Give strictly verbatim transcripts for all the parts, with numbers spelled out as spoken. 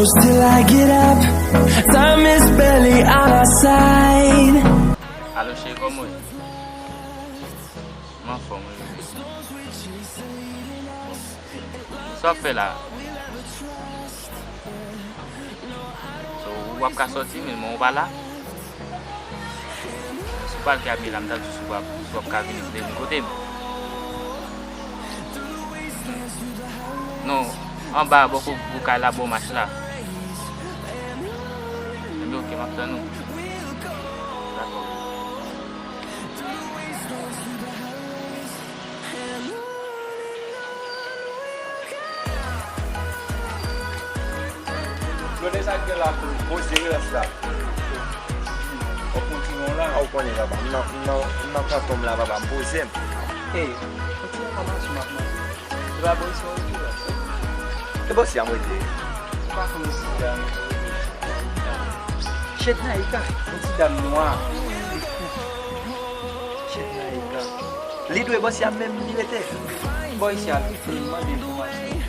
Till I get up, time is barely on our side. Alo, cheri, kòman w ye? M anfòm, wi. Sa w ap fè la? So, w ap ka sòti, men ou pa la? Si w pral Kami la, m t ap di si w ap, si w ap ka vini, vin kote m. Non, anba, bò ko-, bò kay la, bò mach la. Ebyen, oke, m ap tann ou. Dakò. Gade sa k gen la pou poze relans la. W ap kontinye w la. A, ou konnen, papa, m nan, m nan, m nan kanton m la, papa, m poze m. Ey, yon ti enfòmasyon m ap mande. Se pa bò isi w rete la? Se bò isi a m rete. Ou pa konn yon ti dam Chednaika, yon ti dam nwa. Chednaika. Li dwe bò isi a menm li rete. Bò isi a, li mande enfòmasyon.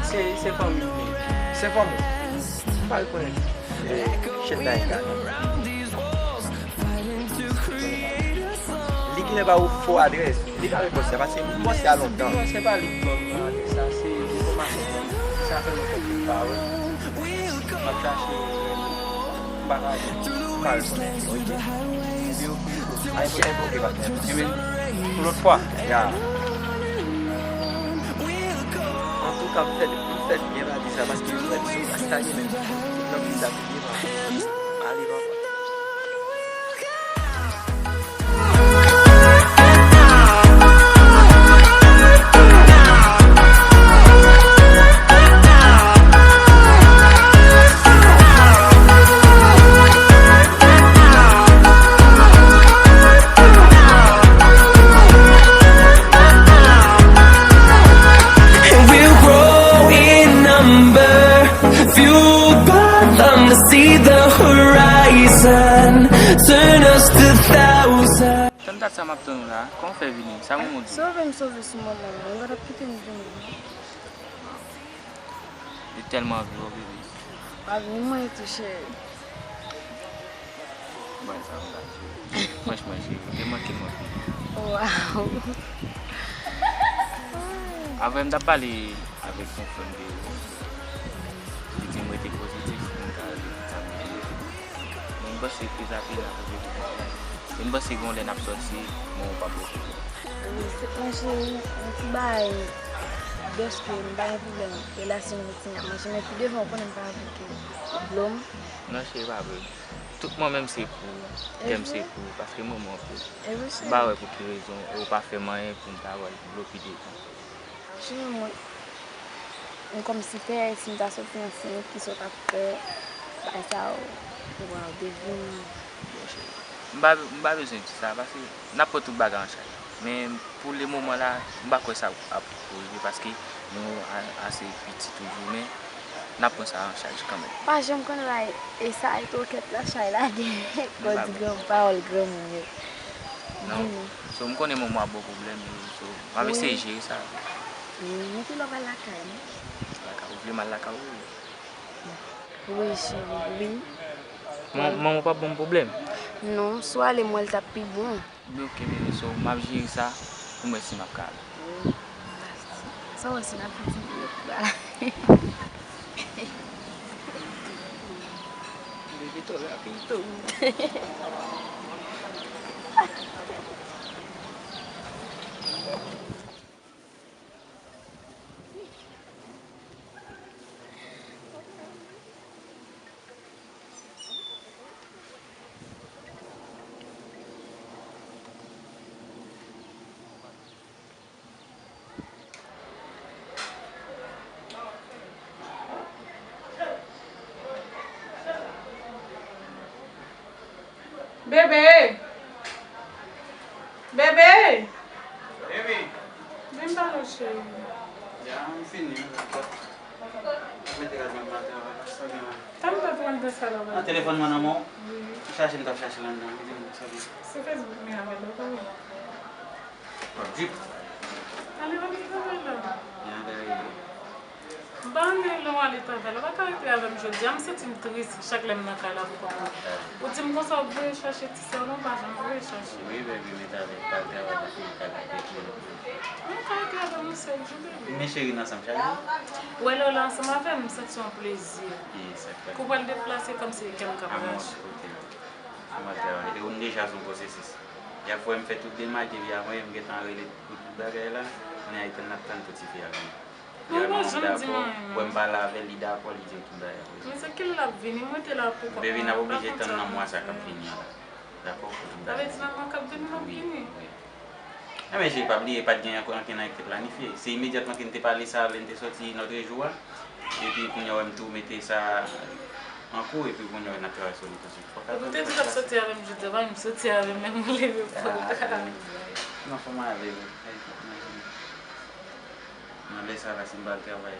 Se, se fanmi m li ye. Se fanmi w? M pa rekonèt, eh, Chednaika, non. Li genlè ba ou fo adrès. Li pa vle bò isi a, paske m bò isi a lontan. Non, se pa li k ban m adrès la, se enfòmasyon. Sa fè lontan ke m pa wè l. M ap chache, m pa ka jwenn. M pa rekonèt li, oke. Ebyen, oke. Ay, se envoke, patnè. Ebyen, pou lòt fwa. Ya. Antouka, m fèt, m fèt byen pa di sa, paske m fèt sou sa k ta gen menm. Nan pita, byen pa. Ale, papa. And we'll grow in number, fueled by them to see the horizon, turn us to thousands. Tann dat sa m ap tann ou la, kòman w fè vini? Sa moun di? Sove m sove sou manman m, mwen pa t ap kite m vini. Li tèlman anvi w, bebe. Pa vini mwen tou, cheri. Bon, sa m ta di. Franchman, cheri, ou te manke m anpil. Waw. Avè m t ap pale avèk yon frè m de ou. Li di m rete pozitif pou m ka rete tout sa m vle. Men m panse ke sa te la pou vle pou mwen. Men m panse gen yon lè n ap sòti, men ou p ap retounen. Wi, se, monchè, yon ti bagay dèske m pa gen pwoblèm relasyon m kontinye ap mache, men pi devan ou konnen m pa vle ke ou blo m. Non, cheri, pa vre. Tout mwen menm se pou ou, kè m se pou ou, paske m renmen w anpil. M pa wè pou ki rezon ou pa fè m anyen pou m ta wè l blo pi devan. Cheri mwen, m kòmsi pè, si m ta sòti ansanm, kisa w t ap fè, bagay sa yo, ou pa devine. Bon, cheri, m pa, m pa bezwen di sa, paske n ap pran tout bagay an chay. Men, pou le moman la, m pa kwè sa ap rive, paske nou a-, ase piti toujou, men n ap pran sa an chay kanmenm. Pa janm konn la, e sa e twokèt la, chay la gen kòd gran, pawòl granmoun yo. Non. So, m konnen manman w ap ba w pwoblèm, so, m ap eseye jere sa. Wi, men kilè w pral lakay mwen? Lakay ou vle m al lakay ou? Wi, cheri, wi. Manman w p ap ban m pwoblèm? Non, si w ale, m wè l t ap pi bon. Ebyen, oke, bebe, so, m ap jere sa pou m wè si m ap ka ale. Wi. Sa w wè si n ap fè ti bebe pi ba la? Bebe twò rapid tou. Bebe! Bebe! Baby! Vin pale w, cheri. Ya, m fini, m fini. Mete rad mwen maten an, sa gen la? Tann m t ap pran de sa la. Nan telefòn mwen nan men w? Wi. Chache m t ap chache l anndan, m di m sa gen. Se Facebook m ye avè l, ou konnen. Drip. Ale, ale, ale, ale. Jan de rele. M pa renmen lè w ale travay la. Ou pa ka rete avè m jodi a. M santi m tris chak lè m nan kay la pou kòman. Ou di m konsa w ap voye chache ti sè w lan, ou pa janm voye chache. Wi, baby, men talè, pa al travay la fini kay la, te kouye. Ou ka rete avè m yon sèl jou, baby. Men cheri, n ansanm chak jou. Ou wè lè w la ansanm avè m, m santi yon plezi. Ki sa k pase? Kou pral deplase kòmsi kè m k ap rache. Amò, kote m al travay. E ou m deja sou pwosesis. Y ap fè m fè tout demach depi avan yè, m gentan rele pou tout bagay la. Kounye a, e tann n ap tann pou tifi a vini. Li pa janm di m anyen, non. Wè m pale avè l, li dakò, li di m tout bagay. Men se kilè l ap vini, m rete la pou kòman. Baby, n ap oblije tann nan mwa sa k ap vini an la. Dakò, pou tout bagay. Sa vle di nan mwa k ap vini, l ap vini. Wi, wi. Enben, cheri, pa bliye, pa t gen ankenn anyen ki te planifye. Se imedyatman ke n te pale sa lè n te sòti nòt jou a. Epi kounye a, wè m tou mete sa an kou, epi kounye a, wè n ap travay sou li tousuit. Fòk. Ou te di w t ap sòti avè m jodi a, pa menm sòti avè m, menm leve pou ou. Ah, non, fò m ale, wi. Ay, fòk m ale. Nan lè sa la, si m pa al travay.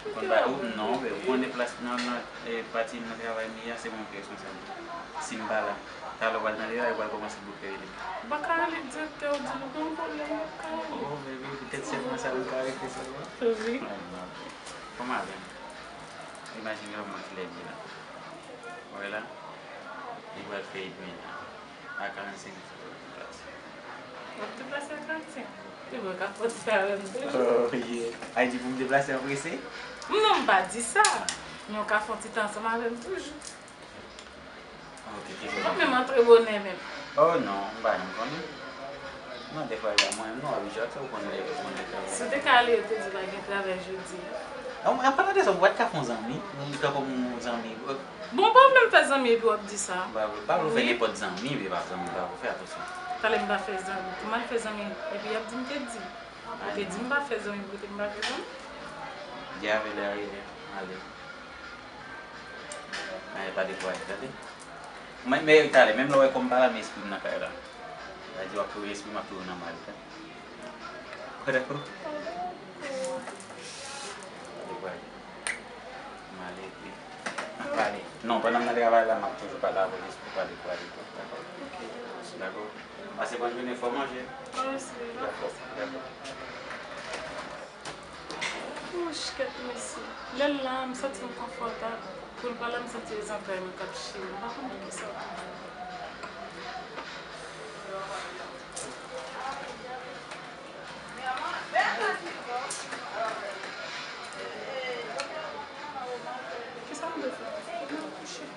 Ou konn ba, ou, non, men ou konn deplas nan, nan, eh, pati nan travay m ye a, se mwen ki responsab li. Si m pa la, talè w pral nan travay, ou pral kòmanse bout kè li. Ou pa ka rele direktè w di l ou gen yon pwoblèm, ou pa ka rele. Oh, baby, poutèt sèlman sa, ou ka rete sèlman? Wi. Oh, non. Kòman avè m? Imajine kòman kilè di la. Ou wè la? Li pral fè idmen la. A karannsenk jou, deplase. W ap deplase a karannsenk? Li pral ka fòse avè m toujou. Oh, yeah. Ay di pou m deplase an prese? Non, m pa di sa. Men w ka fè yon ti tan ansanm avè m toujou. Ok, ki jou? W ap menm antre bonè menm. Oh non, m pa janm konnen. Non, defwa, mwen, non, abitye ak sa, ou konn lè, ou konn lè travay. Si w te ka ale, yo te di pa gen travay jodi a. An, an palan de sa, ou pa t ka fè yon zanmi, yon, tankou yon zanmi. Bon, ou pa vle m fè zanmi epi w ap di sa. Ba, ba, ou fè nenpòt zanmi, men pa zanmi, ba, ou fè atansyon. Talè m pa fè zanmi. Kouman m fè zanmi? Epi y ap di m te di. Ou te di m pa fè zanmi, poutèt m pa fè zanmi. Di avè lè a rive, ale. Ay, pa dekouraje, tande. Men, men talè, menm lè w wè kòm pa la, men espri m nan kay la. Sa di w ap touye espri m, ap touye w nan mal, tande. Ou dakò? Dekouraje. M ale epi n ap pale. Non, pandan m nan travay la, m ap toujou pale avè w jis pou pa dekouraje tou. Dakò? Dakò. Pase bòn jounen, fò manje. Dakò, dakò. Wouch, kèt mesye. Lè l la, m santi m konfòtab. Pou l pa la, m santi e zantray mwen k ap chire. M pa konn poukisa. Kisa m dwe fè? Fòk mwen kouche.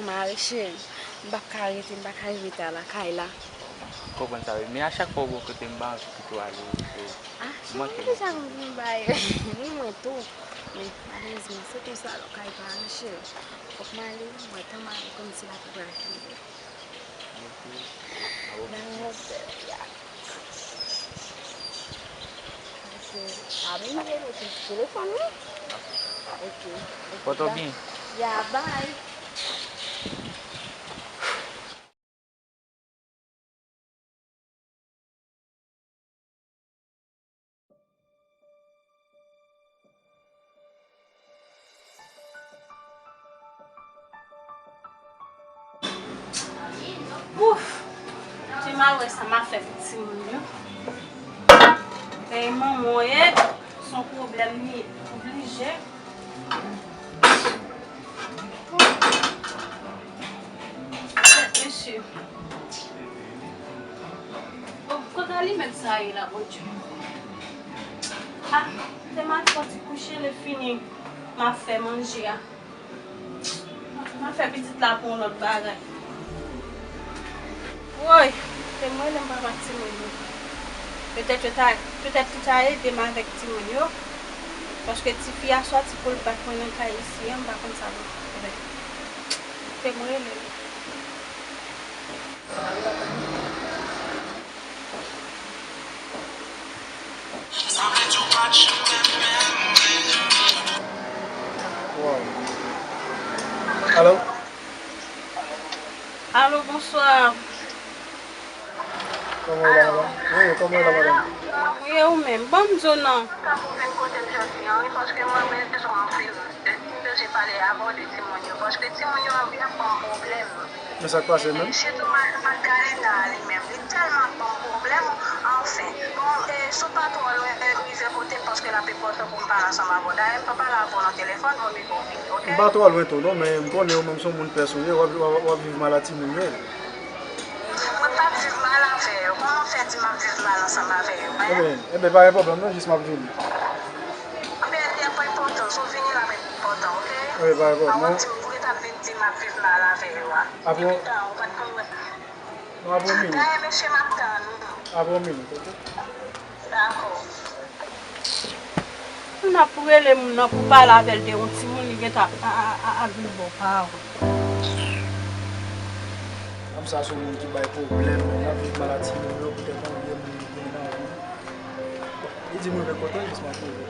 Mari cheri, m p ap ka rete, m pa ka rive ta lakay la. M konprann sa wi, men a chak fwa ou bò kote m pa anvi kite w ale wi cheri. Ah, cheri, m deja konn bay. Ni mwen tou. Men malerezman, se konsa lòkay pa an cheri. Fòk m ale, m wè tan mari kòmsi l ap pran. Nan mwen sèl ya. Ok. A, men m rele sou telefòn wi. Ok. Ok. Pòt ou byen? Ya, bay. Ouf! Jan m al wè sa m a fè pou timoun yo. Ey, manman, e, se yon pwoblèm li oblije. Mesye. Bon, kote alimèt sa ye la, Bondye? Ah, te m al soti kouche, lè fini, m ap fè manje a. M ap fè pitit la pou yon lòt bagay. Woy, te m rele m papa timoun yo. Petèt yo ta, petèt li ta ede m avèk timoun yo. Paske tifi a sòti pou l bat mwen nan kay isi an, m pa konn sa pou l fè. Te m rele l. Wow. Alo? Alo, bonswa. Kòman w ye la, madanm? Wi, kòman w ye la, madanm? Wi, e ou menm? Ban m di w non. Tanpri vin kote m jodi a, wi, paske mwen bezwen w anpil. M bezwen pale avè w de timoun yo, paske timoun yo anvi ap ban m pwoblèm. Men sa k pase menm? Sitou Mag-, Magdalena li menm, li tèlman ap ban m pwoblèm, anfen. Bon, e, si w pa twò lwen, e, rive kote m, paske l ap enpòtan pou m pale ansanm avè w. Dayè, m pa pale avè w nan telefòn, bon, men bon, vini, oke? M pa twò lwen tou, non, men m konnen ou menm se yon moun pès ou ye, w ap, w ap, w ap viv mal a timoun yo. Mwen p ap viv mal avè yo. Kòman w fè di m ap viv mal ansanm avè yo, en? Enben, enben, pa gen pwoblèm, non, jis m ap vini. Enben, li ap enpòtan, si w vini, l ap enpòtan, oke? Wi, pa gen pwoblèm. Pa w ap di m, ou gentan ap vin di m ap viv mal avè yo a. Apre yon, apre yon minit. Dayè, mesye, m ap tann ou. Apre yon minit, oke? Dakò. Moun ap rele moun nan pou pale avè l de yon timoun li gentan ap, a, a, a, ap viv bò pa w. Fanm sa se yon moun ki bay pwoblèm, men l ap viv mal a timoun yo poutèt yon vye moun li gen nan vi. Li di m rive kote l, jis m ap rive.